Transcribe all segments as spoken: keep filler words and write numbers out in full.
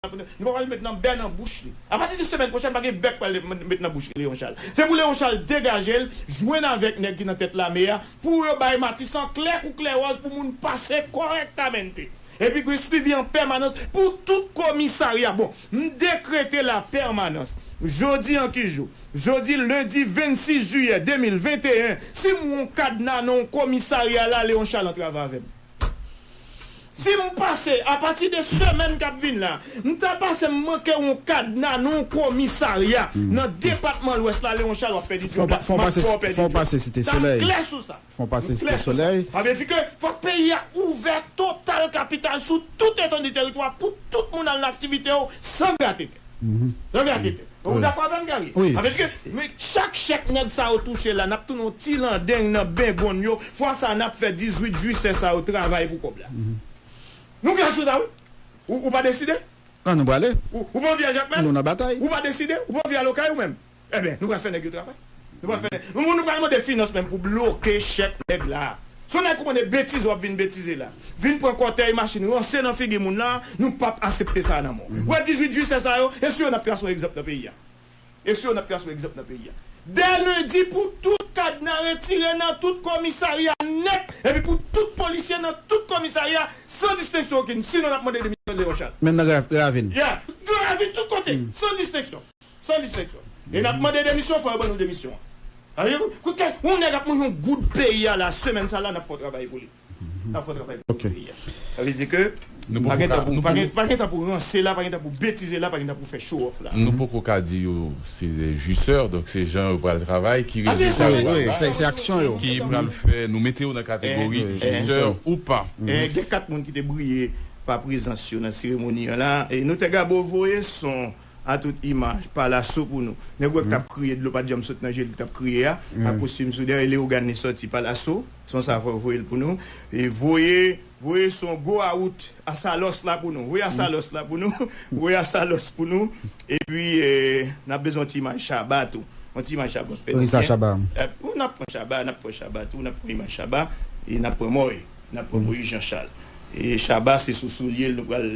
nou pa pral met nan bè nan bouch li. Apati de semèn pwochèn, pa gen bè k pral met nan bouch Léon Charles. Se pou Léon Charles degaje l, jwenn avèk nèg ki nan tèt lame a, pou yo bay Matisan klè kou klè wòz pou moun pase kòrèktamente. Epi gen swivi an pèmanans pou tout komisarya. Bon, m dekrete lapèmanans. Jodi an ki jou? Jodi lendi vennsis jiyè de mil venteyen, si m wè yon kadna nan yon komisarya la, Léon Charles antrave avè m. Si m pase, apati de semèn k ap vin la, m ta pase m manke yon kadna nan yon komisarya nan depatman Lwès la, Léon Charles w ap pèdi djòb la, m ap fè w pèdi djòb. Sa m klè sou sa. Fon pase Site Solèy. Sa vle di ke fòk peyi a ouvè total kapital sou tout etandi teritwa pou tout moun al nan aktivite yo san grate tè. San grate tè. Ou dakò avè m, Gary? Sa vle di ke men chak chèk nèg sa yo touche la, n ap tounen yon ti landeng nan bengonn yo. Fwa sa a, n ap fè dizuit jwisè sa yo travay pou kòb la. Nou gen sou sa, wi. Ou, ou pa deside? Nan, nou prale. Ou, ou pa anvi a Jakmèl? Nou nan batay. Ou pa deside? Ou pa anvi al Okay ou menm? Ebyen, nou pral fè nèg yo travay. Nou pral fè nèg. Nou, nou pral mande finans menm pou bloke chèk nèg la. Si yon nèg konprann e betize w ap vin betize la, vin pran kòtèy machin, ranse nan figi moun la, nou p ap aksepte sa nan men w. Ou wè dizuit jwisè sa yo, e sou yo n ap trase yon egzanp nan peyi a. E sou yo n ap trase yon egzanp nan peyi a. Dè lendi pou tout kadna retire nan tout komisarya nèt, epi pou tout polisye nan tout komisarya, san distenksyon okenn. Sinon, n ap mande demisyon Léon Charles. Menm nan Ravin. Yeah. Nan Ravin, tout kote, san distenksyon. San distenksyon. E n ap mande demisyon, fò yo ban nou demisyon an. Sa vle di, kout kè, yon nèg ap manje yon goud peyi a la, semèn sa la, n ap fè yon travay pou li. N ap fè yon travay pou peyi a. Sa vle di ke pa gen tan pou, pa gen, pa gen tan pou ranse la, pa gen tan pou betize la, pa gen tan pou fè show off la. Nou poko ka di yo se de jwisè, donk se jan yo pral travay ki rezilta yo pral la, ki pral fè nou mete yo nan kategori jwisè ou pa. E, gen kat moun ki te briye pa prezans yo nan seremoni an la. E Notè Gabo voye son a tout imaj, Palaso pou nou. Nèg ou wè k t ap kriye, dlo pa t janm sot nan je l, ki t ap kriye a, ak kostim sou dèyè, e Leyogàn li sòti, Palaso, son sa fò voye l pou nou. E voye, voye son Go Out Asalòs la pou nou. Voye Asalòs la pou nou. Voye Asalòs pou nou. Epi, e, n ap bezwen yon ti imaj Shabba tou. Yon ti imaj Shabba fè nou byen. Shabba? E, n ap pran Shabba, n ap pran Shabba tou, n ap pran imaj Shabba, e n ap pran Mòy. N ap pran Moyiz Jan Chal. E Shabba, se sou soulye l nou pral.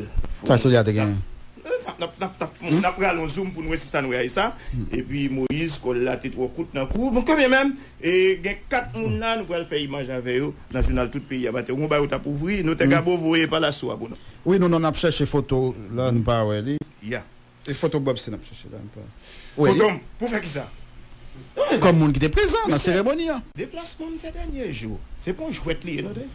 Sa soulye a te genyen? N ap, n ap, n ap, n ap, n ap rale yon zoom pou n wè si sa nou wè sa. Epi Moyiz, kòl la te twò kout nan kou. Bon, kanmenm, e gen kat moun la, nou pral fè imaj avè yo nan jounal tout peyi a maten. Yon bagay ou t ap ouvri, Notè Gabo voye Palaso a pou nou. Wi, nou, nou, n ap chèche foto la, nou pa wè li. Ya. E foto Bob se n ap chèche la, m pa. Foto m, pou fè kisa? Kòm moun ki te prezan nan seremoni an. Deplasman m sèdènye jou, se pa yon jwèt li ye, non, tande?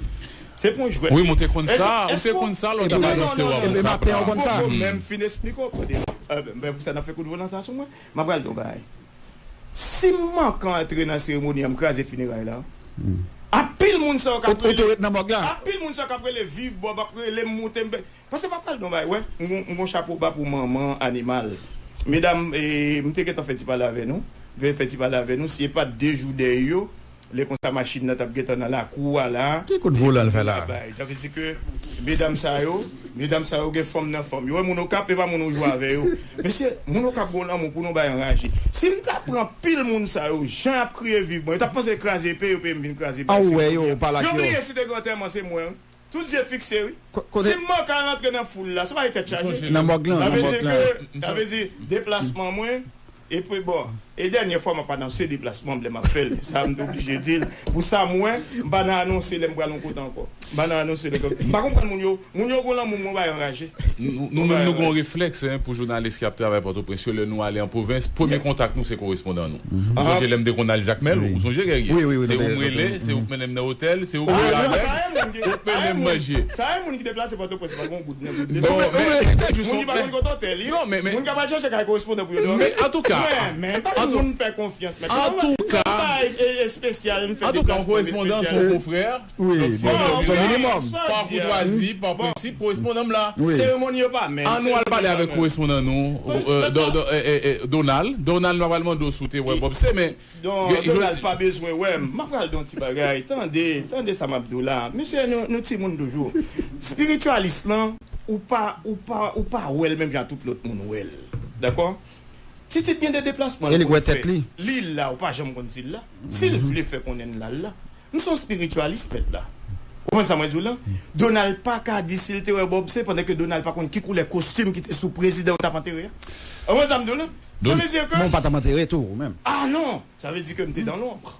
Se pa yon jwèt. Wi, men w te konn sa, w te konn sa lè w t ap anonse w ap. Epi maten an w konn sa. Poko menm fin esplike w, tande. E, ben, pou sa n ap fè kout volan sa sou mwen. M ap pral di w yon bagay. Si m manke antre nan seremoni an, m kraze fineray la. Anpil moun sa yo k ap rele, anpil moun sa yo k ap rele viv Bob, ap rele m moute, m Paske m ap pral di yon bagay, wè, m gon, m gon chapo ba pou manman animal. Medam, e, m te gentan fè ti pale avè nou, fè, fè ti pale avè nou, si e pa t de jou dèyè yo, lè konsa machin nan t ap gentan nan lakou a la. Ki kout volan l fè la? Sa vle di ke medam sa yo, medam sa yo gen fanm nan fanm yo. Wè moun Okap, e pa moun ou jwe avè yo. Mesye, moun Okap gon lanmou pou nou bay anraje. Si m ta pran pil moun sa yo, jan y ap kriye viv mwen, yo t ap panse kraze epe yo peye m vin kraze bay. Yo bliye si te gen antèman se mwen. Tout je fikse, wi. Si m manke al antre nan foul la, se pa yon tèt chaje. Nan mòg lan, nan mòg lan. Sa vle di ke, sa vle di, deplasman mwen, epi bon, e dènye fwa m ap anonse deplasman m lè m ap fè l, men sa m te oblije di l. Pou sa m wè, m pa nan anonse lè m pral yon kote ankò. M pa nan anonse lè m, m pa konprann moun yo. Moun yo gon lanmou, mwen bay anraje. Nou, nou menm nou gon reflèks, en, pou jounalis ki ap travay Pòtoprens yo, lè nou ale an pwovens, premye kontak nou se korespondan nou. Ou sonje lè m te konn al Jakmèl, ou sonje, Guerrier? Se ou m rele, se ou k mennen m nan otèl, se ou k rele avè m, ou k mennen m manje. Sa e moun ki deplase Pòtoprens, pa gon goud nan goud. Bon, men, men, se jis moun ki pa konn kote otèl yo. Non, men, men, moun k ap al chèche kay korespondan pou yo dòmi. Men, antouka, men, pa moun fè konfyans, men antouka, bagay espesyal, m fè deplasman espesyal. Antouka, yon korespondan se yon konfrè. Wi, donk, si w vle la, pa koutwazi, pa prensip, korespondan m la. Wi. Seremoni yo pa menm. An nou al pale avèk korespondan nou, e, Do-, Do-, e, e, e, Donald. Donald, nou pral mande w si w te wè Bob C, men Donald pa bezwen wè m. M ap pral di yon ti bagay. Tande, tande sa m ap di w la. Mesye, nou, nou timoun toujou. Spirityalis lan, ou pa, ou pa, ou pa wè l menm jan tout lòt moun wè l. Dakò? Titid gen de deplasman l konn fè. Li la, ou pa janm konn si l la. Si l vle fè konnen l la, l la. M se yon spirityalis, mèt la. Ou konprann sa mwen di w lan? Donald pa ka di si l te wè Bob C pandan ke Donald pa konn ki koulè kostim ki te sou prezidan yo t ap antere a. Ou konprann sa m di w lan? Sa vle di ke... Bon, ou pa t ap antere tou, ou menm? Ah non! Sa vle di ke m te dans l'ombre.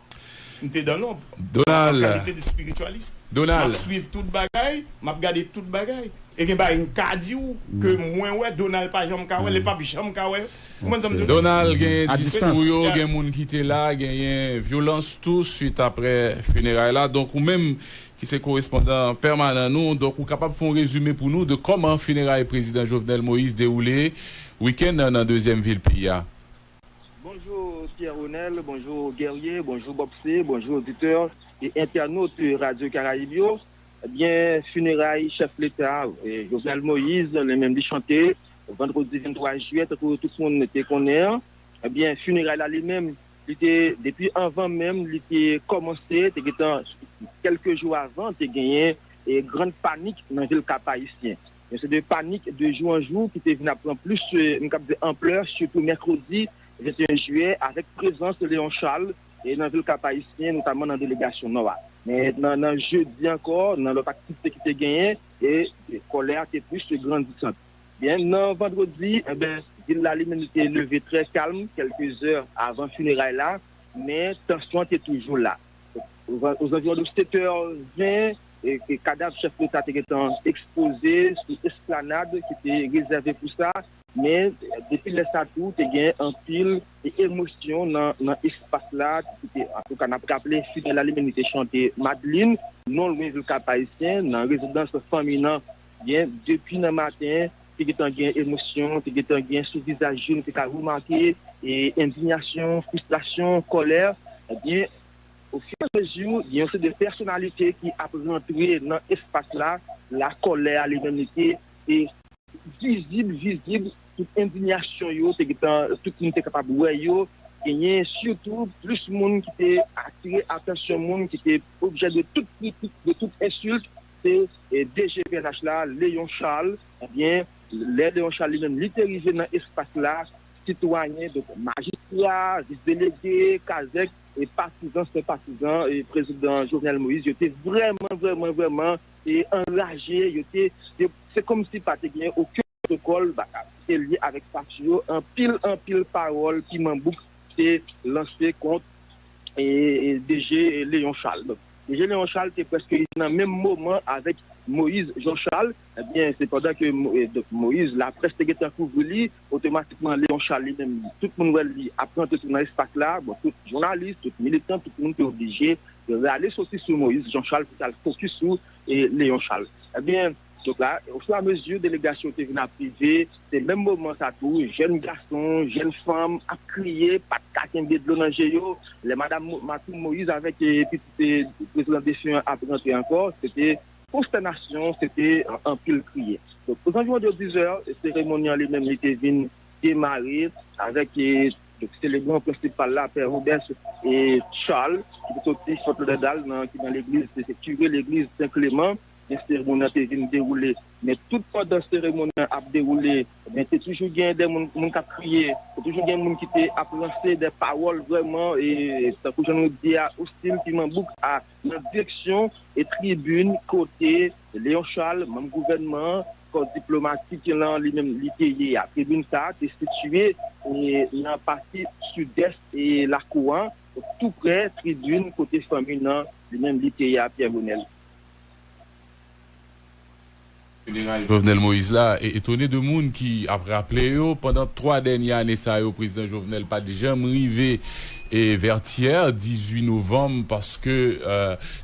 M te dans l'ombre. Donald. An kalite de spiritualist. Donald. M ap swiv tout bagay, m ap gade tout bagay. E gen bagay m ka di w ke mwen wè, Donald pa janm ka wè, li p ap janm ka wè. Ou konprann sa m di w? Donald, gen diskou yo, gen moun ki te la, genyen vyolans tou swit apre fineray la. Donk, ou menm ki se korespondan pèmanan nou, donk, ou kapab fè yon rezime pou nou de kòman fineray prezidan Jovenel Moïse dewoule wikenn nan nan dezyèm vil peyi a. Bonjou Pierre Ronel, bonjou Guerrier, bonjou Bob C, bonjou oditè e entènot Radyo Karayib yo. Ebyen, fineray chèf leta, Jovenel Moïse, li menm li chante vandredi venntwa jiyè, tankou tout moun te konnen an. Ebyen, fineray la li menm, li te, depi anvan menm li te kòmanse, te gentan, kèlke jou avan, te genyen grann panik nan vil Kap Ayisyen. Yon seri de panik de jou an jou ki te vin ap pran plis, m kab di, anplè, sitou mèkredi venteyen jiyè, avèk prezans Léon Charles nan vil Kap Ayisyen, notaman nan delegasyon Nò a. Men nan, nan jedi ankò, nan lòt aktivite ki te genyen, e kòlè a te plis grandisan. Byen, nan vandredi, enben, vil la li menm li te leve trè kalm, kèlke zè avan fineray la, men tansyon an te toujou la. Ozanviwon de sèt è ven, e, e kadav chèf leta te gentan ekspoze sou esplanad ki te rezève pou sa. Men, depi lè sa tou, te gen anpil emosyon nan, nan espas la. Ki te, antouka, n ap raple, fineray la li menm li te chante Madelin, non lwen vil Kap Ayisyen, nan rezidans fanmi nan. Byen, depi nan maten, te gentan gen emosyon, te gentan gen sou vizaj yo, nou te ka remake, e, endiyasyon, fristrasyon, kòlè. Ebyen, ofiramezi, gen yon seri de pèsonalite ki ap rantre nan espas la, la kòlè a li menm li te, e, vizib, vizib, tout endiyasyon yo, te gentan, tout moun te kapab wè yo, genyen sitou plis moun ki te atire atansyon moun, ki te objè de tout kritik, de tout ensilt, se, e, D G P N H la, Léon Charles, ebyen, lè Léon Charles li menm, li te rive nan espas la, sitwayen, donk, majistra, vis delege, kazèk, e patizan, senpatizan, e prezidan Jovenel Moïse, yo te vrèman, vrèman, vrèman, e anraje, yo te, yo, se kòmsi pa te gen okenn pwotokòl, ba, ki te lye avèk pati yo, anpil, anpil pawòl piman bouk te lanse kont, e, e, D G Léon Charles. Donk, D G Léon Charles te prèske rive nan menm moman avèk Moïse Jean Charles. Ebyen, se pandan ke Mo-, e, donk, Moïse, laprès te gentan kouvri li, otomatikman Léon Charles li menm, tout moun wè li ap rantre tou nan espas la. Bon, tout jounalis, tout militan, tout moun te oblije rale soti sou Moïse Jean Charles pou t al fokis sou, e, Léon Charles. Ebyen, donk la, ofiramezi delegasyon te vin ap rive, se menm moman sa tou, jèn gason, jèn fanm ap kriye, pa t ka kenbe dlo nan je yo. Lè madanm Mo-, Martine Moïse avèk, e, pitit, e, prezidan defen an ap rantre ankò, se te konstènasyon, se te, e, anpil kriye. Donk, ozanviwon de diz è, seremoni an li menm, li te vin demare avèk, e, donk, selebran prensipal la, Pè Rodès, e, Charles, ki te soti Fort Lauderdale, nan, ki nan legliz, se, se kire legliz Sen Kleman, men seremoni an te vin dewoule. Men tout pandan seremoni an ap dewoule, men te toujou gen de moun, moun k ap kriye, te toujou gen moun ki te ap lanse de pawòl vrèman, e, tankou jan nou di a, ostil, piman bouk a, nan direksyon, e, tribin kote Léon Charles, manm gouvènman an, kò diplomatik lan, li menm, li te ye a. Tribin sa a te sitiye, e, nan pati sidès, e, lakou an, tou prè tribin kote fanmi nan, li menm, li te ye a, Pierre Ronel. Jeneral Jovenel Moïse la, e, etone de moun ki ap raple yo, pandan twa dènye ane sa yo, prezidan Jovenel pa t janm rive, e, Vètyè, dizuit novanm, paske, e,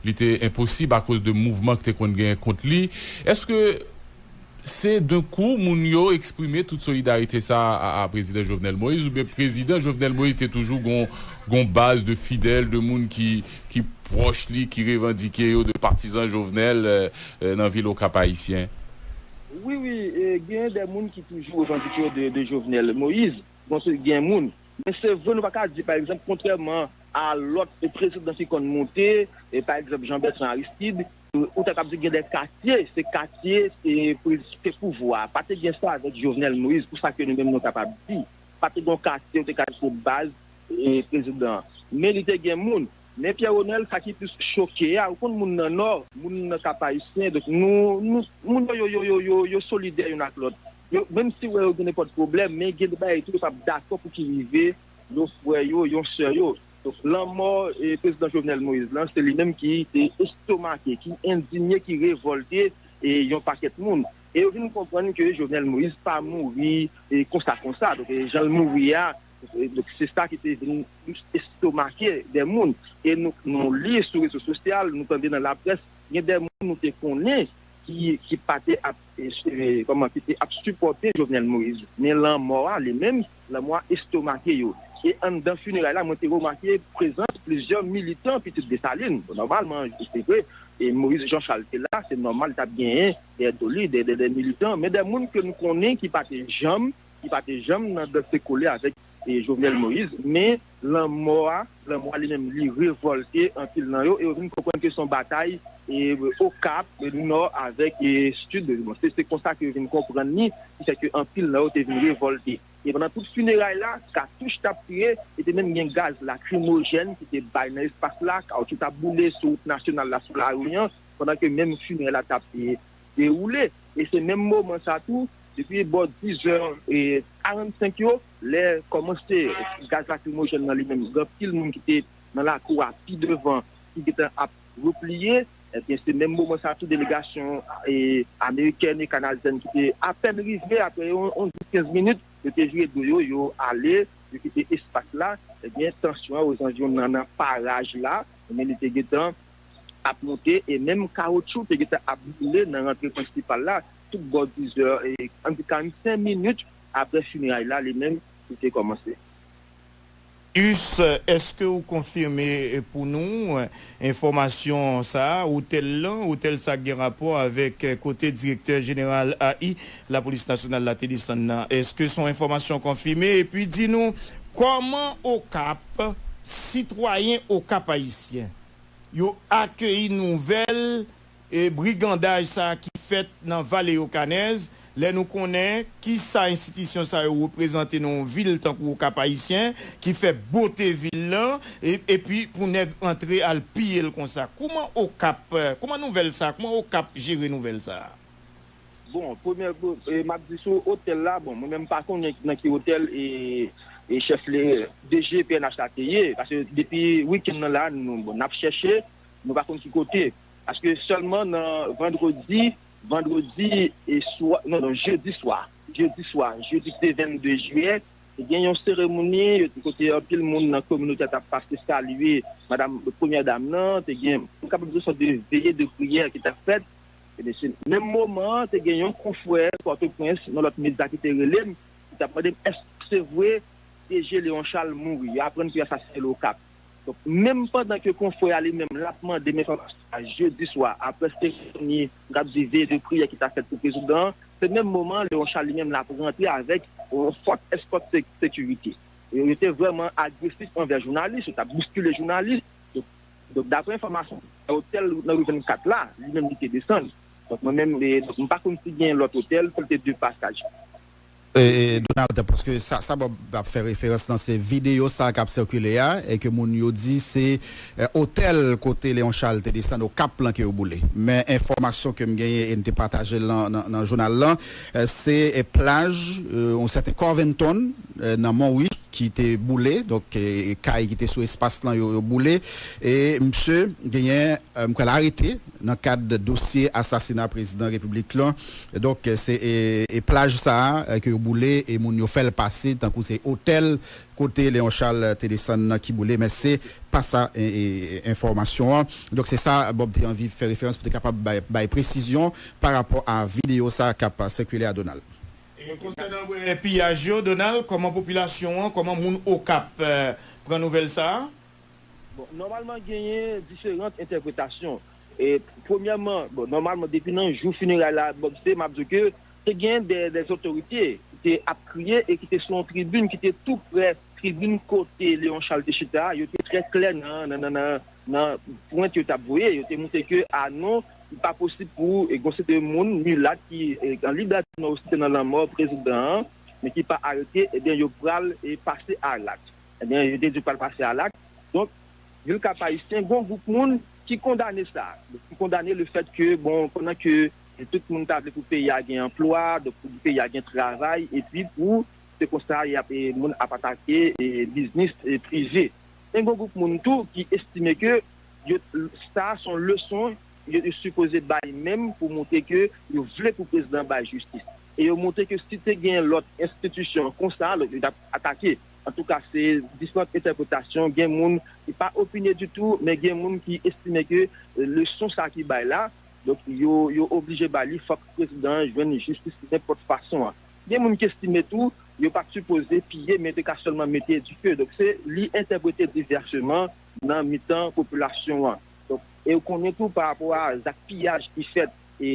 li te enposib akoz de mouvman ki te konn gen kont li. Èske se d'un coup moun yo eksprime tout solidarite sa a, a prezidan Jovenel Moïse, oubyen prezidan Jovenel Moïse te toujou gon, gon baz de fidèl, de moun ki, ki pwòch li, ki revandike yo, de patizan Jovenel, e, e, nan vil Okap Ayisyen? Wi, wi, e, gen de moun ki toujou revandike yo de, de Jovenel Moïse. Bon, se gen moun. Men se vre, nou pa ka di, pa egzanp, kontrèman a lòt, e, prezidan ki konn monte, e, pa egzanp, Jean Bertrand Aristide, ou ta kab di gen de katye, se katye, e, te pouvwa. Pa te gen sa avèk Jovenel Moïse, pou sa ke nou menm nou kapab di. Pa te gen katye, ou te ka di se baz, e, prezidan an. Men li te gen moun. Men Pierre Ronel, sa ki plis choke a, ou konn moun nan Nò, moun nan Kap Ayisyen, donk nou, nou, moun yo, yo, yo, yo, yo, yo solidè youn ak lòt. Yo, menm si w wè yo gen nenpòt pwoblèm, men gen de bagay tou yo p ap dakò pou ki rive yon frè yo, yon sè yo. Donk, lanmò e prezidan Jovenel Moïse lan, se li menm ki te estomake, ki endinye, ki revòlte e yon pakèt moun. E yo vin konprann ke Jovenel Moïse pa mouri e konsa konsa. Donk, e jan l mouri a, e, donk, se sa ki te vin estomake de moun. E nou, nou li sou rezo sosyal, nou tande nan laprès, gen de moun nou te konnen ki, ki pa te ap, e, e, kòman, ki te ap sipòte Jovenel Moïse. Men lanmò a, li menm, lanmò a estomake yo. E anndan fineray la, mwen te remake prezans plizyè militan Pitit Desalin. Bon, nòmalman, se vre, e Moïse Jean Charles te la, se nòmal, li t ap genyen dèyè do li, de, de, de militan, men de moun ke nou konnen ki pa te janm, ki pa te janm nan danse kole avèk e, Jovenel Moïse, men lanmò a, lanmò a li menm, li revòlte anpil nan yo, e yo vin konprann ke se yon batay, e, Okap, e, Nò avèk, e, Sid. Bon, se, se konsa ke yo vin konprann li, ki fè ke anpil nan yo te vin revòlte. E pandan tout fineray la, katouch t ap tire, e te menm gen gaz lakrimojèn ki te bay nan espas la, kawoutchou t ap boule sou wout nasyonal la, sou lari an, pandan ke menm fineray la t ap, e, dewoule. E se menm moman sa tou, depi bò diz è e karannsenk yo, lè kòmanse gaz lakrimojèn nan li menm, gen anpil moun ki te nan lakou a pi devan, ki gentan ap repliye. Ebyen, se menm moman sa tou, delegasyon, e, amerikèn e kanadyèn ki te apèn rive, apre yon, yon dis kenz minit, yo te vire do yo, yo ale, yo kite espas la. Ebyen, tansyon an ozanviwon nan, nan paraj la, ebyen, li te gentan ap monte, e menm kawotchou te gentan ap boule nan rantre prensipal la, tout bò diz è e, ann di, karannsenk minit apre fineray la, li menm, li te kòmanse. Us, èske ou konfime pou nou, e, enfòmasyon sa a, otèl lan, otèl sa a gen rapò avèk, e, kote direktè jeneral A I, Lapolis Nasyonal la te desann nan? Èske se yon enfòmasyon konfime? Epi di nou, kòman Okap, sitwayen Okap ayisyen, yo akeyi nouvèl e brigandaj sa a ki fèt nan Vale Okanèz, lè nou konnen kisa enstitisyon sa yo reprezante nan yon vil tankou Okap Ayisyen, ki fè bote vil lan, e, epi pou nèg antre al piye l konsa. Kouman Okap, kouman nouvèl sa, kouman Okap jere nouvèl sa a? Bon, premye, e, m ap di sou otèl la, bon, mwen menm m pa konnen nan ki otèl e, e chèf le, D G P N H la te ye, paske depi wikenn nan la, nou, bon, n ap chèche, nou pa konn ki kote. Paske sèlman nan vandredi, vandredi e swa, non, non, jedi swa, jedi swa, jedi ki te vennde jiyè, te gen yon seremoni, yo te kote anpil moun nan kominote a t ap pase salye madanm, premyè dam nan, te gen, m kapab di, yon sòt de veye de priyè ki t ap fèt. Ebyen, se menm moman an, te gen yon konfrè Pòtoprens, nan lòt medya ki te rele m, ki t ap mande m èske se vre D G Léon Charles mouri, yo aprann ke yo asasinen l Okap. Donk, menm pandan ke konfrè a li menm, l ap mande m enfòmasyon sa a jedi swa, apre seremoni, m kab di veye de priyè ki t ap fèt pou prezidan an, se menm moman an, Léon Charles li menm, l ap rantre avèk yon fòt eskòt se-, sekirite. Yo, yo te vrèman agresif anvè jounalis, yo t ap bouskile jounalis. Donk, donk, daprè enfòmasyon, otèl nan ri vennkat la, li menm li te desann. Donk, mwen menm, e, donk, m pa konn si gen lòt otèl, sèl te de pasaj. E, Donald, paske sa, sa Bob ap fè referans lan, se videyo sa k ap sikile a, e ke moun yo di se, e, otèl kote Léon Charles te desann Okap lan ke yo boule. Men enfòmasyon ke m genyen e n te pataje l nan, nan, nan jounal lan, e, se, e, plaj, e, yon sèten Covington, e, nan Montrouge ki te boule, donk, e, kay ki te sou espas lan yo, yo boule, e misye genyen, e, m kwè l arete nan kad dosye asasina prezidan repiblik lan. Donk, se, e, e plaj sa a, e, ke yo boule, e moun yo fè l pase tankou se otèl kote Léon Charles te desann nan ki boule, men se pa sa, e, e, enfòmasyon an. Donk, se sa Bob te anvi fè referans pou te kapab bay, bay presizyon pa rapò a videyo sa a k ap sikile a, Donald. E konsènan, e, piyaj yo, Donald, kòman popilasyon an, kòman moun Okap, e, pran nouvèl sa a? Bon, nòmalman, genyen diferan entèpretasyon. E, premyèman, bon, nòmalman, depi nan jou fineray la, bon, se, m ap di w ke te gen de, de otorite ki te ap kriye e ki te sou yon tribin ki te tou prè tribin kote Léon Charles te chita a. Yo te trè klè nan, nan, nan, nan, nan pwent yo t ap voye. Yo te montre ke, a non, li pa posib pou, e, gon seri de moun, milat ki, e, an libète nan osi te nan lanmò prezidan an, men ki pa arete, ebyen, yo pral, e, pase a lak. Ebyen, yo te di yo pral pase a lak. Donk, Vil Kap Ayisyen, gen yon gwoup moun ki kondane sa. Ki kondane le fèt ke, bon, pandan ke tout moun ta vle pou peyi a gen anplwa, donk pou peyi a gen travay, epi pou se konsa y ap, e, moun ap atake, e, biznis, e, prive. Men gen yon gwoup moun tou ki estime ke yo, sa se yon leson yo, yo sipoze bay menm pou montre ke yo vle pou prezidan bay jistis. E yo montre ke si te gen lòt enstitisyon konsa, lòt yo t ap atake. Antouka, se diferan entèpretasyon. Gen moun ki pa opine ditou, men gen moun ki estime ke, e, leson sa ki bay la, donk yo, yo oblije ba li, fòk prezidan an jwenn jistis nenpòt fason an. Gen moun ki estime tou, yo pa t sipoze piye, men te ka sèlman mete dife. Donk, se li entèprete divèseman nan mitan popilasyon an. Donk, e ou konnen tou pa rapò a zak piyaj ki fèt, e,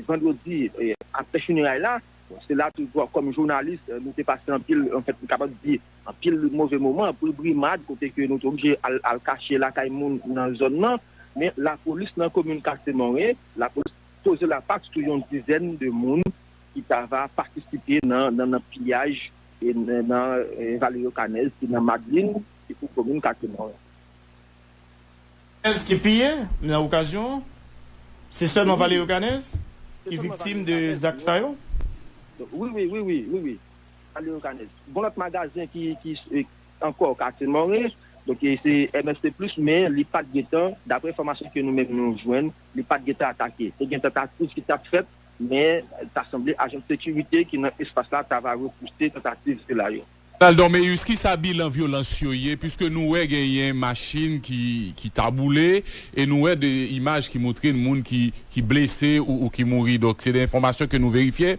vandredi, e, apre fineray la, se la tou, kòm jounalis, e, nou te pase anpil, anfèt, nou kapab di, anpil move moman, anpil brimad, kote ke nou te oblije al, al kache lakay moun nan zòn nan. Men lapolis nan komin Kastèmòren, lapolis poze lapat sou yon dizèn de moun ki ta va patisipe nan, nan, nan piyaj e nan, nan, e, Valerio Canez, ki nan Madlin, ki pou komin Kastèmòren. Canez ki piye nan okazyon an? Se sèlman Valerio Canez ki viktim de zak sa yo? Wi, wi, wi, wi, wi, wi. Valerio Canez. Gon lòt magazen ki, ki, e, ankò Kastèmòren, donk, e, se M S T Plus, men li pa t gentan, daprè enfòmasyon ke nou menm nou jwenn, li pa t gentan atake. Te gen tantativ ki t ap fèt, men ta sanble ajan sekirite ki nan espas la ta va repouse tantativ sila yo. Donald Dorméus, kisa bilan vyolans yo ye? Piske nou wè genyen machin ki, ki ta boule, e nou wè de imaj ki montre moun ki, ki blese ou, ou ki mouri. Donk, se de enfòmasyon ke nou verifye.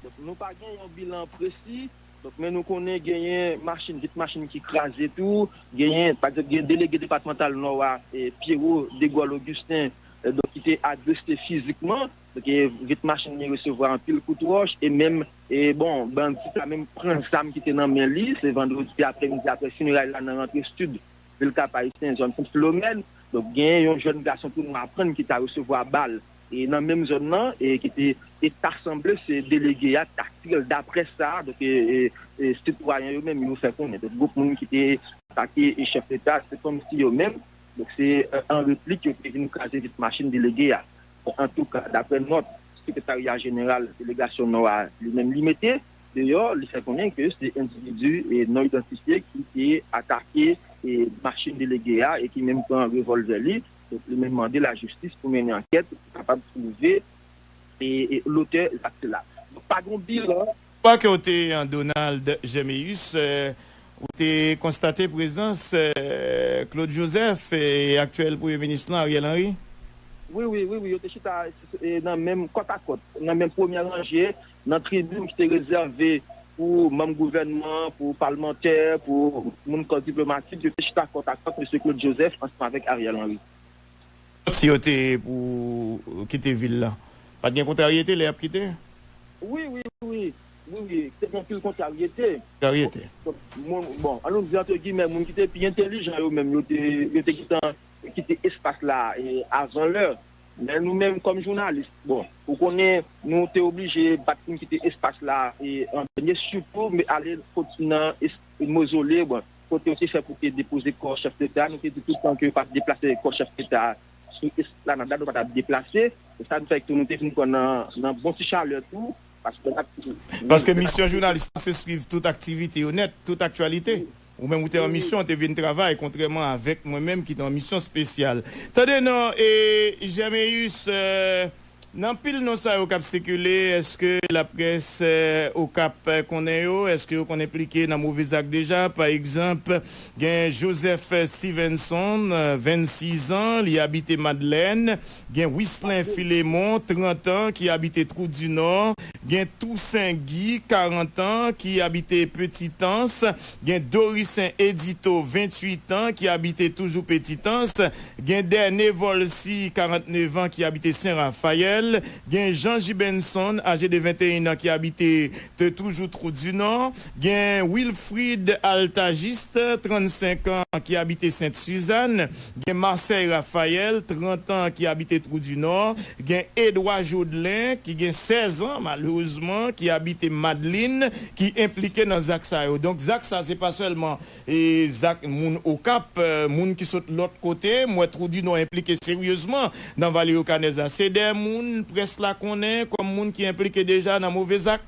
Donk, nou pa gen yon bilan presi. Donk, men nou konnen genyen machin, vit machin ki kraze tou. Genyen, pa egzanp, gen delege depatmantal Nò a, e, Pierrot Degaule Augustin, e, donk, ki te agrese fizikman. Donk, e, vit machin li resevwa anpil kout wòch e menm, e, bon, bandi ta menm pran zam ki te nan men li. Se vandredi aprèmidi, aprè fineray la, nan rantre sid vil Kap Ayisyen, zòn Sent Filomèn. Donk, genyen yon jèn gason tou nou aprann ki ta resevwa bal, e, nan menm zòn nan, e ki te, e ta sanble se delege a ki ta tire l, daprè sa, donk, e, e, e, sitwayen yo menm yo fè konnen. Donk, gwoup moun ki te atake, e, chèf leta, se kòmsi yo menm, donk, se, e, an replik yo te vin kraze vit machin delege a. Antouka, daprè nòt sekretarya jeneral delegasyon Nò a li menm li mete deyò, li fè konnen ke se endividi, e, non idantifye ki te atake, e, machin delege a e ki menm pran revòlvè li. Donk, li menm mande lajistis pou mennen ankèt, pou kapab twouve, e, e, lotè zak sila. Donk, pa gen bilan. Fwa ke w te an Donald Germéus, e, ou te konstate prezans, e, Claude Joseph e aktyèl premye minis lan, Ariel Henry? Wi, wi, wi, wi, yo te chita, e, nan menm kòtakòt, nan menm premyè ranje, nan tribin ki te rezève pou manm gouvènman, pou palmantè, pou moun kò diplomatik, yo te chita kòtakòt mesye Claude Joseph ansanm avèk Ariel Henry. Lòt yo te pou kite vil la. Pa t gen kontraryete lè y ap kite? Wi, wi, wi. Wi, wi. Te gen anpil kontraryete. Kontraryete. Bon, bon, an nou di antre gimè, moun ki te pi entelijan yo menm, yo te, yo te gentan kite espas la, e, avan lè. Men nou menm, kòm jounalis, bon, ou konnen, nou te oblije bat pou n kite espas la, e, an dènye, sitou, men ale kot nan es-, mozole, bon, kote yo te fè pou te depoze kò chèf leta, nou te di tout tan ke yo pa t deplase kò chèf leta sou esplanad la, nou pa t ap deplase. E sa n fè tou, nou te vin pran nan, nan bon ti chalè tou, paske n ap... Paske misyon jounalis lan se swiv tout aktivite yo nèt, tout aktyalite. Ou menm ou te an misyon, ou te vin travay, kontrèman avèk mwen menm ki te an misyon espesyal. Tande non, e, Germéus, e, nan pil non sa yo k ap sikile, èske laprès, e, Okap, e, konnen yo? Èske yo konn enplike nan move zak deja? Pa egzanp, gen Joseph Stevenson, e, vennsis an, li abite Madlèn. Gen Wislin Filemon, trant an, ki abite Twou di Nò. Gen Tousen Guy, karant an, ki abite Petitans. Gen Dorisen Edito, venntuit an, ki abite toujou Petitans. Gen Dène Volcy, karantnèf an, ki abite Sen Rafayèl. Gen Jean Gibenson, aje de venteyen an, ki abite te toujou Twou di Nò. Gen Wilfrid Altagiste, trannsenk an, ki abite Sent Sizàn. Gen Marcel Raphaël, trant an, ki abite Twou di Nò. Gen Edouard Jodelin, ki gen sèz an, malere. malerezman, ki abite Madlin, ki enplike nan zak sa yo. Donk, zak sa, se pa sèlman e zak moun Okap, e, moun ki sot lòt kote. M wè Trou di Nò enplike seryezman nan Vale Okanèz la. Se de moun près la konnen kòm moun ki enplike deja nan move zak?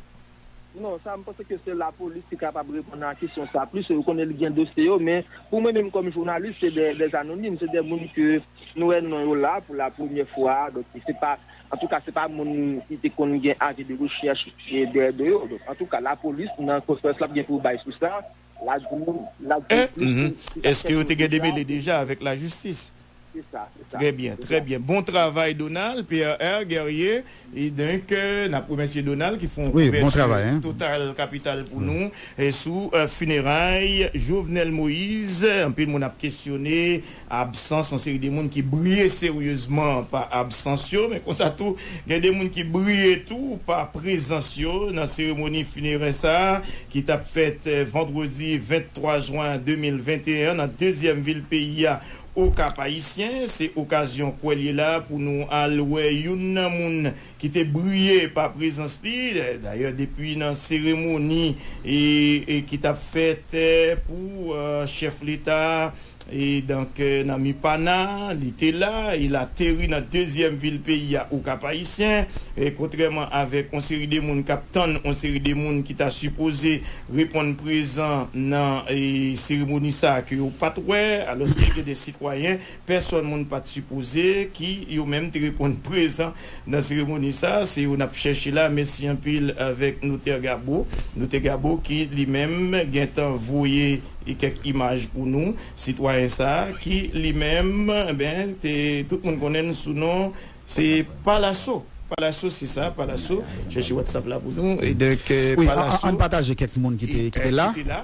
Non, sa, m panse ke se lapolis ki kapab reponn a kesyon sa plis. Ou konnen li gen dosye yo, men pou mwen menm kòm jounalis, se de, de anonim, se de moun ke nou wè non yo la pou la premyè fwa. Donk, se pa, antouka, se pa moun ki te konn gen avi de rechèch e de, de yo. Donk, antouka, lapolis, nan konferans l ap gen pou bay sou sa, l a di nou, l a di nou plis sou sa. Èske yo te gen demele deja avèk lajistis? Se sa, se sa. Trè byen, trè byen. Bon travay, Donald, P R R, Guerrier. E donk, e, n ap remèsye Donald ki fè yon kouvèti Total Kapital pou nou, e, sou, e, fineray Jovenel Moïse. Anpil moun ap kesyone absans yon seri de moun ki briye seryezman pa absans yo, men konsa tou, gen de moun ki briye tou pa prezans yo nan seremoni finerè sa a ki t ap fèt, e, vandredi venntwa jwen de mil venteyen nan dezyèm vil peyi a, Okap Ayisyen. Se okazyon kwè l ye la pou nou al wè youn nan moun ki te briye pa prezans li. Dayè, depi nan seremoni e, e ki t ap fèt, e, pou, e, chèf leta, e donk, e, nan Mipana, li te la, e l ateri nan dezyèm vil peyi a, Okap Ayisyen. E kontrèman avèk yon seri de moun k ap tann, yon seri de moun ki ta sipoze reponn prezan nan, e, seremoni sa a ke yo pa t wè, alòske gen de sitwayen, pèsòn moun pa t sipoze, ki yo menm te reponn prezan nan seremoni sa a. Se yo n ap chèche la. Mèsi anpil avèk Notè Gabo. Notè Gabo ki li menm gentan voye kèk imaj pou nou. Sitwayen sa a ki li menm, enben, te, tout moun konnen l sou non, se Palaso. Palaso, se sa, Palaso. Chèche WhatsApp la pou nou. E donk, e, Palaso, ann pataje kèk moun ki te, ki te la. Ki te la.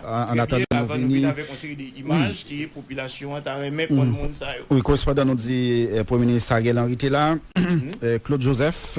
Trè byen, avan nou vin avèk yon seri de imaj ke popilasyon an ta renmen konn moun sa yo. Wi, korespondan nou di, e, Premye Minis Ariel Henry te la, e, Claude Joseph,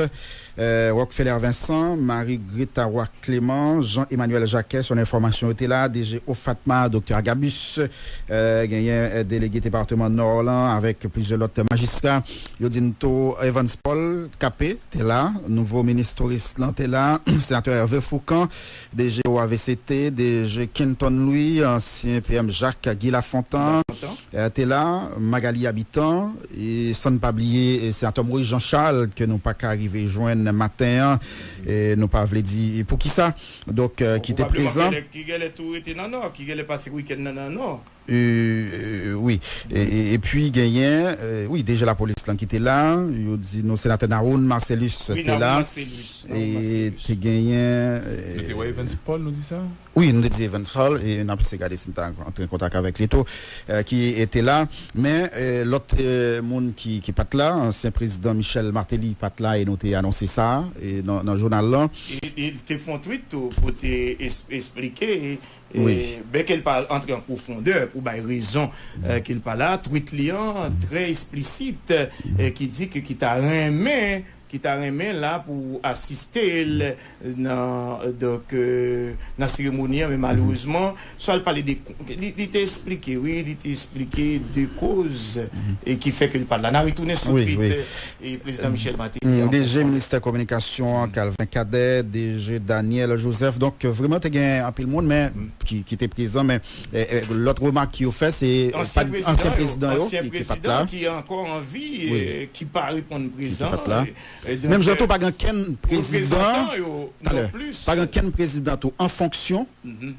e, Rockfeller Vincent, Marie Greta Roy Clément, Jean Emmanuel Jacquet, sèl enfòmasyon yo te la, D G OFATMA, Doktè Agabus, e, genyen, e, delege depatman Nò lan avèk plizyè lòt majistra. Yo di n tou Evans Paul Capet te la, nouvo minis touris lan te la, senatè Hervé Fourcand, D G O A V C T, D G Kenton Louis, ansyen P M Jacques Guy Lafontant, e, te la, Magalie Habitant, e san n pa bliye, e, senatè Moïse Jean Charles, ke nou pa ka rive jwenn maten an, e nou pa vle di poukisa. Donk, e, ki te prezan. Probableman ki genlè, ki genlè tou rete nan Nò, ki genlè pase wikenn nan nan Nò. E, e, wi. E, e, epi genyen, e, wi, D G lapolis lan ki te la, yo di nou senatè Nahoun Marcellus te la. Wi, Nahoun Marcellus, Nahoun Marcellus. E te genyen, e, nou te wè Evans Paul, nou di sa? Wi, nou te di Evans Paul, e n ap eseye gade si n ta antre an kontak avèk li tou, e, ki te la. Men, e, lòt, e, moun ki, ki pa t la, ansyen prezidan Michel Martelly pa t la, e nou te anonse sa, e, nan, nan jounal lan. E, e li te fè yon tweet tou pou te es-, esplike, e, byen ke l pa antre an pwofondè pou bay rezon, e, ke l pa la, tweet li an trè eksplisit, e, ki di ke ki ta renmen ki ta renmen la pou asiste l nan, donk, e, nan seremoni an, men malerezman, swa l pale de, li, li te esplike, wi, li te esplike de koz, e ki fè ke l pa t la. N a retounen sou tweet, e, prezidan Michel Martelly an. D G ministè kominikasyon an, Calvin Cadet, D G Daniel Joseph. Donk, vrèman, te gen anpil moun, men ki, ki te prezan, men, e, e, lòt remak ki yo fè, se, e, ansyen prezidan yo, ansyen prezidan yo ki, ki pa t la, ki ankò an vi, e, ki pa reponn prezan, e, e donk, menm jan tou, pa gen kenn prezidan, talè, pa gen kenn prezidan tou an fonksyon,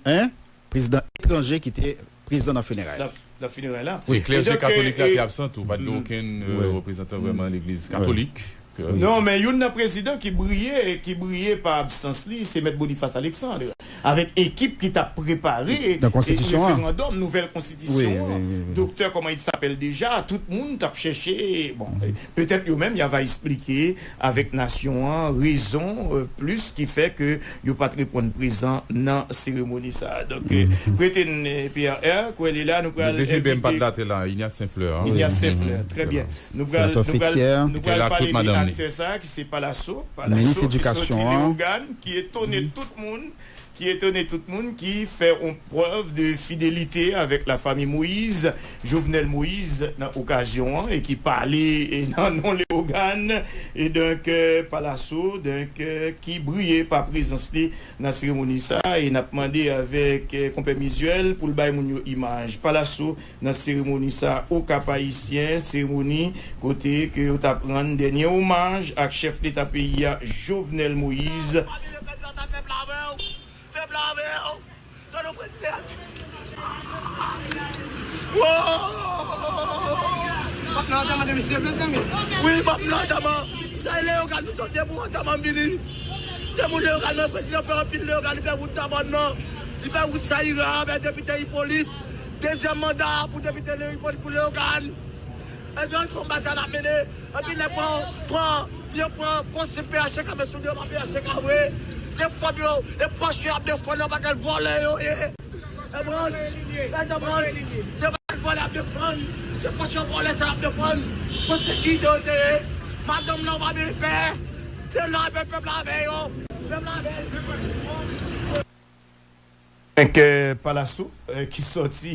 en, prezidan etranje ki te prezan nan fineray la. Nan, nan fineray la. Wi. Klèje katolik la te absan tou, pa t gen okenn, e, reprezantan vrèman legliz katolik. Non, men youn nan prezidan ki briye, ki briye pa absans li, se Mèt Boniface Alexandre, avèk ekip ki t ap prepare, e, referandòm, nouvèl konstitisyon an. Doktè, comment il s'appelle déjà, tout moun t ap chèche, bon, e, petèt yo menm, y a va esplike avèk nasyon an, rezon, e, plis ki fè ke yo pa t reponn prezan nan seremoni sa a. Donk, e, rete n, e, P R R, kwè li la, nou pral envite. D G B M pa t la, te la, Ignace Saint-Fleur, en. Ignace Saint-Fleur, trè byen. Nou pral, nou pral, nou pral pale de aktè sa a ki se Palaso, Palaso ki soti Leyogàn, ki etone tout moun, ki etone tout moun, ki fè yon prèv de fidelite avèk lafanmi Moïse, Jovenel Moïse, nan okazyon an, e ki pale, e, nan non Leyogàn, e donk, eh, Palaso, donk, eh, ki briye pa prezans li nan seremoni sa, e n ap mande avèk, eh, konpè Mizuel pou l bay moun yo imaj Palaso nan seremoni sa Okap Ayisyen, seremoni kote ke yo t ap rann dènye omaj ak chèf leta peyi a, Jovenel Moïse. Pèp la avè w. Tande w prezidan. Wow! M ap nan antèman de misye vre, zanmi. Wi, m ap nan antèman. Sa e Leyogàn, nou sot depi antèman vini. Se moun Leyogàn nan, prezidan fè anpil Leyogàn, li fè wout Dabòn nan. Li fè wout Sayira avèk depite Ipolit. Dezyèm manda pou depite Ipolit pou Leyogàn. Ebyen, se yon batay n ap mennen. Epi nèg pran, pran, yo pran konsèy P H T K, men sou yo pa P H T K vre. Se pòp yo, e pòch yo ap defann, yo pa kèl vòlè yo ye. Ebyen, ebyen, se pa kèl vòlè ap defann. Se pòch yo vòlè sa ap defann. Pou sekirite yo te ye. Madanm nan pa byen pè. Se la avè pèp la avè yo. Pèp la avè yo. Donk, eh, Palaso, eh, ki sòti,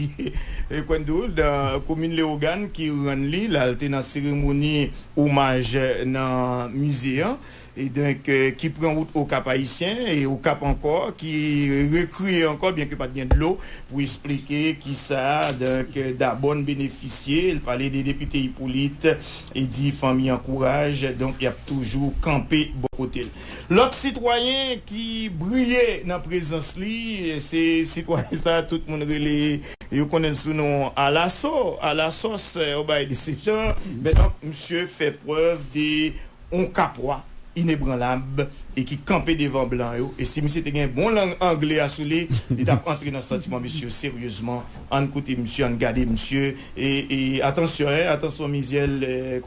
eh, Kwendou, nan komin Leyogàn, ki rann li, l al te nan seremoni omaj, eh, nan mize an, e donk, eh, ki pran wout Okap Ayisyen, e Okap ankò, ki rekriye ankò, byen ke pa t gen dlo, pou esplike kisa, donk, eh, Dabòn benefisye, l pale de depite Ipolit, e di fanmi an kouraj, donk y ap toujou kanpe bò kote l. Lòt sitwayen ki briye nan prezans li, se sitwayen sa tout moun rele, yo konnen l sou non Alaso, Alasòs, eh, yon bagay de se jan. Men donk, misye fè prèv de yon kapwa inebranlab e ki kanpe devan blan yo. E si misye te gen bon lang angle a sou li, li t ap antre nan santiman misye seryezman. Ann koute misye, ann gade misye. E, e atansyon, en, atansyon, Mizuel, eh,